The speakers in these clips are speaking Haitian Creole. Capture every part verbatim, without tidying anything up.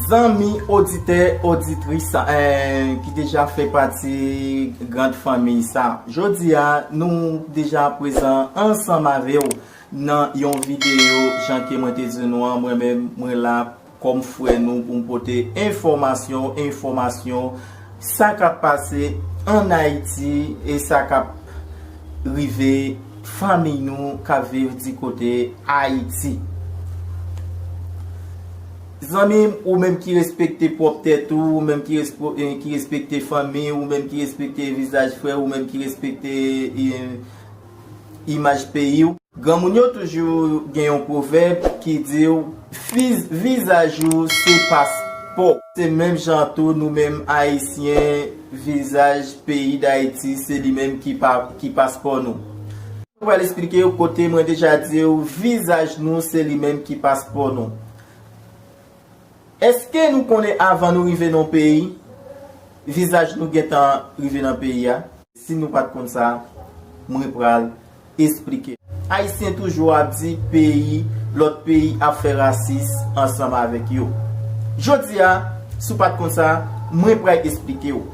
Zanmi oditè, oditris, eh, ki deja fè pati grand fanmiy sa. Jodi a, nou deja prezan ansanm avè w nan yon videyo, jan ke mwen te di nou an, mwen menm, mwen la kòm frè nou pou m pote enfòmasyon, enfòmasyon, sa k ap pase ann Ayiti e sa k ap rive fanmiy nou k ap viv di kote Ayiti. Zanmi m, ou menm ki respekte pwòp tèt ou, ou menm ki respo-, eh, ki respekte fanmi, ou menm ki respekte vizaj frè, ou menm ki respekte, eh, imaj peyi w. Granmoun yo toujou gen yon pwovèb ki di w, "Fiz-, vizaj ou se paspò." Se menm jan tou nou menm Ayisyen, vizaj peyi Dayiti se li menm ki pa, ki paspò nou. Mwen pral esplike w kote mwen deja di w, vizaj nou se li menm ki paspò nou. Èske nou konnen avan nou rive nan peyi, vizaj nou gentan rive nan peyi a? Si nou pa t konn sa, mwen pral esplike. Ayisyen toujou ap di peyi, lòt peyi ap fè rasis ansanm avèk yo. Jodi a, si w pa t konn sa, mwen pral esplike w.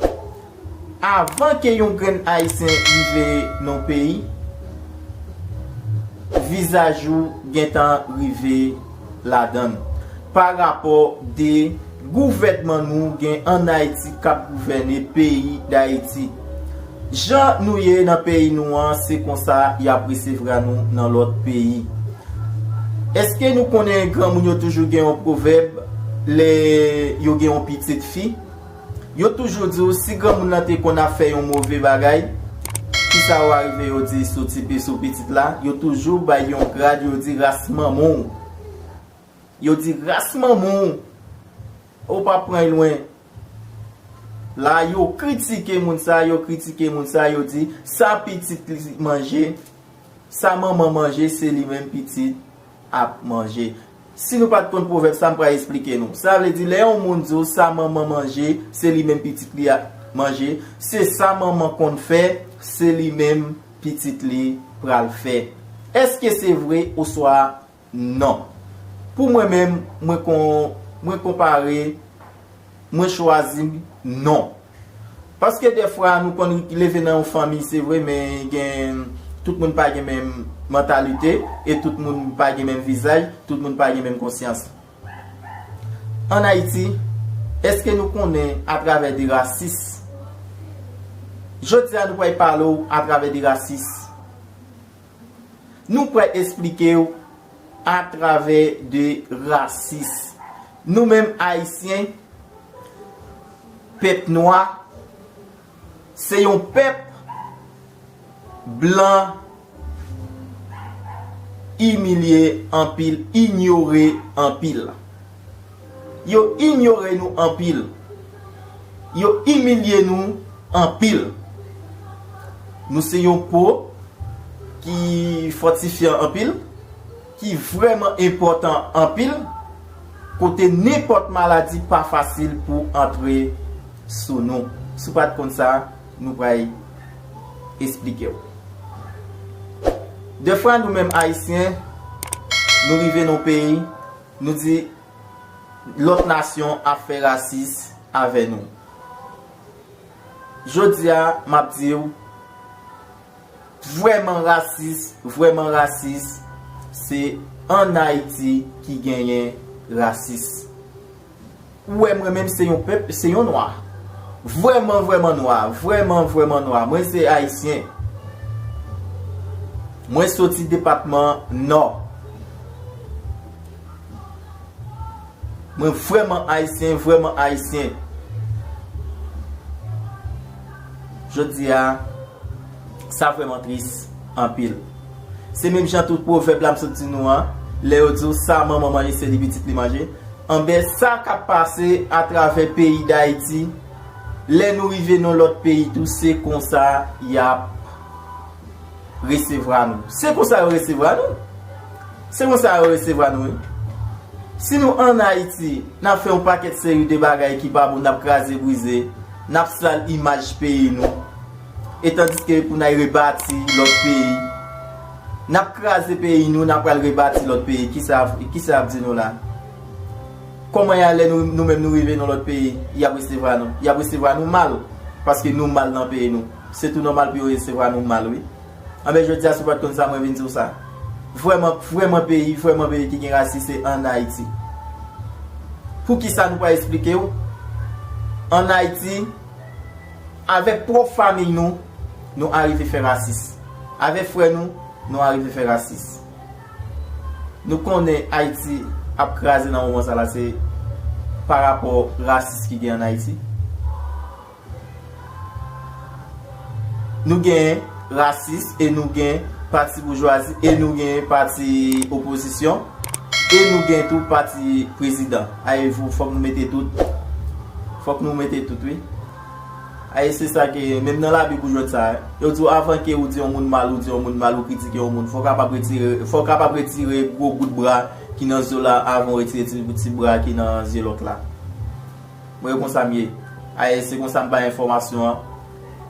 Avan ke yon grenn Ayisyen rive nan peyi, vizaj ou gentan rive ladan l. Pa rapò de gouvènman nou gen ann Ayiti k ap gouvène peyi Dayiti. Jan nou ye nan peyi nou an, se konsa y ap resevwa nou nan lòt peyi. Èske nou konnen granmoun yo toujou gen yon pwovèb lè yo gen yon pitit fi? Yo toujou di w, si granmoun nan te konn ap fè yon move bagay, kisa w arive yo di soti pe sou pitit la? Yo toujou bay yon grad, yo di ras manman w. Yo di ras manman w. Ou pa pran l lwen. La, yo kritike moun sa, yo kritike moun sa, yo di, sa pitit li manje, sa manman manje, se li menm pitit ap manje. Si nou pa t konn pwovèb sa, m pral esplike nou. Sa vle di, lè yon moun di w sa manman manje, se li menm pitit li ap manje, se sa manman konn fè, se li menm pitit li pral fè. Èske se vre oswa non? Pou mwen menm, mwen kon-, mwen konpare, mwen chwazi non. Paske dèfwa nou konn leve nan yon fanmi, se vre, men gen, tout moun pa gen menm mantalite e tout moun pa gen menm vizaj, tout moun pa gen menm konsyans. Ann Ayiti, èske nou konnen atravè de rasis? Jodi a nou pral pale w atravè de rasis. Nou pral esplike w atravè de rasis. Nou menm Ayisyen, pèp nwa, se yon pèp blan imilye anpil, inyore anpil. Yo inyore nou anpil. Yo imilye nou anpil. Nou se yon po ki fòtifyan anpil, ki vrèman enpòtan anpil, kote nenpòt maladi pa fasil pou antre sou nou. Si w pa t konn sa, nou pral esplike w. Dèfwa nou menm Ayisyen, nou rive nan peyi, nou di lòt nasyon ap fè rasis avè nou. Jodi a, m ap di w, vrèman rasis, vrèman rasis, se ann Ayiti ki genyen rasis. Ou wè, mwen menm se yon pèp, se yon nwa. Vrèman, vrèman nwa, vrèman, vrèman nwa. Mwen se Ayisyen. Mwen soti depatman Nò. Mwen vrèman Ayisyen, vrèman Ayisyen. Jodi a, sa vrèman tris anpil. Se menm jan tout pwovèb la m sot di nou an, lè yo di w sa manman manje, se li pitit li manje. Anben, sa k ap pase atravè peyi Dayiti, lè nou rive nan lòt peyi tou, se konsa y ap resevwa nou. Se konsa yo resevwa nou. Se konsa yo resevwa nou, wi. Si nou ann Ayiti, n ap fè yon pakèt seri de bagay ki pa bon, n ap kraze brize, n ap sal imaj peyi nou. E tandiske pou n al rebati lòt peyi, n ap kraze peyi nou, n ap pral rebati lòt peyi. Kisa, kisa y ap di nou la? Kòman y a lè nou, nou menm nou rive nan lòt peyi, y ap resevwa nou? Y ap resevwa nou mal, paske nou mal nan peyi nou. Se tou nòmal pou yo resevwa nou mal, wi. Anben, jodi a, si w pa t konn sa, mwen vin di w sa. Vrèman, vrèman peyi, vrèman peyi ki gen rasis, se ann Ayiti. Poukisa nou pa eksplike w? Ann Ayiti, avèk pwòp fanmi nou, nou arive fè rasis. Avèk frè nou, nou arive fè rasis. Nou konnen Ayiti ap kraze nan moman sa la, se pa rapò rasis ki gen ann Ayiti. Nou gen rasis e nou gen pati boujwazi e nou gen pati opozisyon e nou gen tou pati prezidan. Ay, fò, fòk nou mete tout. Fòk nou mete tout, wi. Ay, se sa ke, menm nan Labib ou jwenn sa, yo di w avan ke ou di yon moun mal, ou di yon moun mal, ou kritike yon moun, fò w kapab retire, fò w kapab retire gwo gout bra ki nan zye w la avan w retire ti, ti bra ki nan zye lòt la. Mwen, e konsa m ye. Ay, se konsa m bay enfòmasyon an.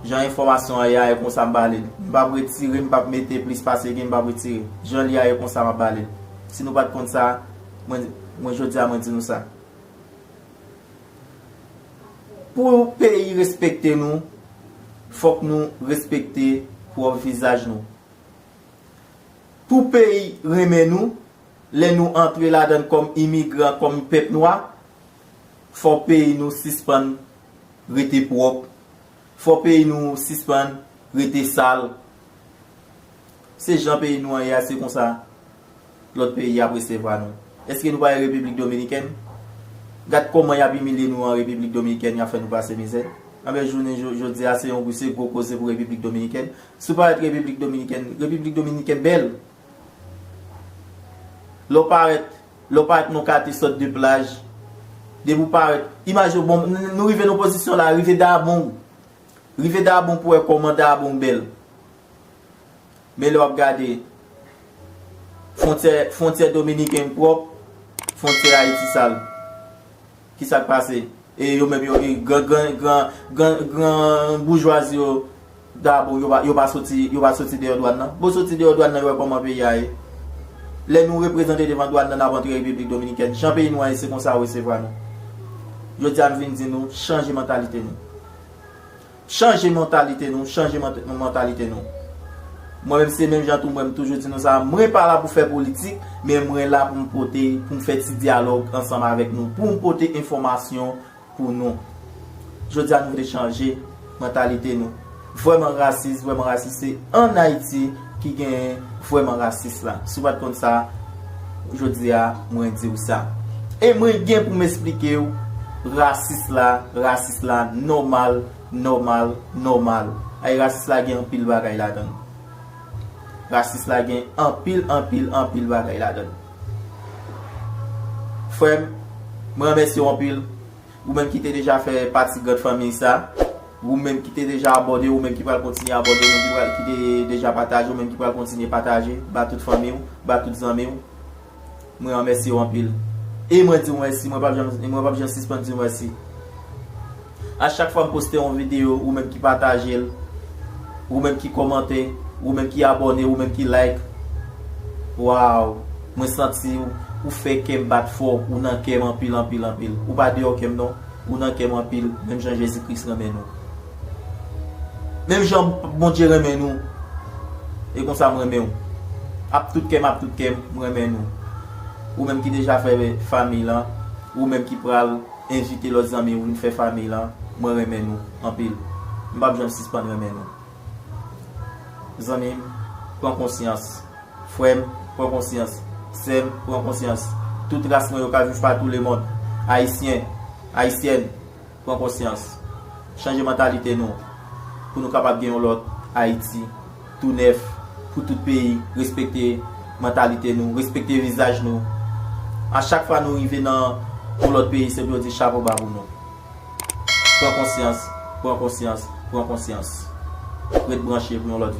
Jan enfòmasyon an ye a, e konsa m ba li l. M p ap retire, m p ap mete plis pase gen, m p ap retire. Jan li a, e konsa m ap ba li l. Si nou pa t konn sa, mwen, mwen jodi a, mwen di nou sa. Pou peyi respekte nou, fòk nou respekte pwòp vizaj nou. Pou peyi renmen nou, lè nou antre ladan l kòm imigran, kòm pèp nwa, fò peyi nou sispann rete pwòp. Fò peyi nou sispann rete sal. Se jan peyi nou an ye a, se konsa lòt peyi ap resevwa nou. Èske nou pa wè Repiblik Dominikèn? Gad kòman y ap imilye nou an Repiblik Dominikèn, y ap fè nou pase mizè. Anben, jounen jo-, jodi a, se yon gwo, se gwo koze pou Repiblik Dominikèn. Si w parèt Repiblik Dominikèn, Repiblik Dominikèn bèl. Lè w parèt, lè w parèt nan katye sòt de plaj, depi w parèt, imaje w, bon, n-, n-, nou rive nan pozisyon la, rive Dabong. Rive Dabong pou wè kòman Dabong bèl. Men lè w ap gade, fwontyè, fwontyè dominiken pwòp, fwontyè Ayiti sal. Kisa k pase? E yo menm yo, e gran, gran, gran, gran, gran boujwazi yo, Dabong, yo pa, yo pa soti, yo pa soti deyò dwàn nan. Bon, soti deyò dwàn nan, yo wè kòman peyi a ye. Lè nou reprezante devan dwàn nan, n ap antre Repiblik Dominikèn. Jan peyi nou an ye, se konsa yo resevwa nou. Jodi a, m vin di nou, chanje mantalite nou. Chanje mantalite nou, chanje mant-, mantalite nou. Mwen menm, se menm jan tou, mwen, m toujou di nou sa, mwen pa la pou fè politik, men mwen la pou m pote, pou m fè ti dyalòg ansanm avèk nou, pou m pote enfòmasyon pou nou. Jodi a, nou vle chanje mantalite nou. Vrèman rasis, vrèman rasis, se ann Ayiti ki genyen vrèman rasis la. Si w pa t konn sa, jodi a, mwen di w sa. E mwen gen pou m esplike w, rasis la, rasis la, nòmal, nòmal, nòmal. Ay, rasis la gen anpil bagay ladan l. Rasis la gen anpil, anpil, anpil bagay ladan l. Frè m, mwen remèsye w anpil. Ou menm ki te deja fè pati grann fanmi sa, ou menm ki te deja abòne, ou menm ki pral kontinye abòne, ou menm ki pral, ki te deja pataje, ou menm ki pral kontinye pataje, ba tout fanmi w, ba tout zanmi w. Mwen remèsye w anpil. E mwen di w mèsi, mwen p ap janm, mwen p ap janm sispann di w mèsi. A chak fwa m poste yon videyo, ou menm ki pataje l, ou menm ki kòmante, ou menm ki abòne, ou menm ki like. Waw, mwen santi w, ou fè kè m bat fò, ou nan kè m anpil, anpil, anpil. Ou pa deyò kè m non, ou nan kè m anpil, menm jan Jezi Kris renmen nou. Menm jan Bondye renmen nou, e konsa m renmen w. Ap tout kè m, ap tout kè m, m renmen nou. Ou menm ki deja fè fanmi lan, ou menm ki pral envite lòt zanmi w vin fè fanmi lan, mwen renmen nou anpil. M p ap janm sispann renmen nou. Zanmi m, pran konsyans. Frè m, pran konsyans. Sè m, pran konsyans. Tout ras mwen yo k ap viv patou lemonn. Ayisyen, Ayisyèn, pran konsyans. Chanje mantalite nou pou nou kapab gen yon lòt Ayiti tou nèf pou tout peyi. Respekte mantalite nou, respekte vizaj nou. A chak fwa nou rive nan yon lòt peyi, se pou yo di chapo ba pou nou. Pran konsyans, pran konsyans, pran konsyans. Ret branche pou yon lòt videyo.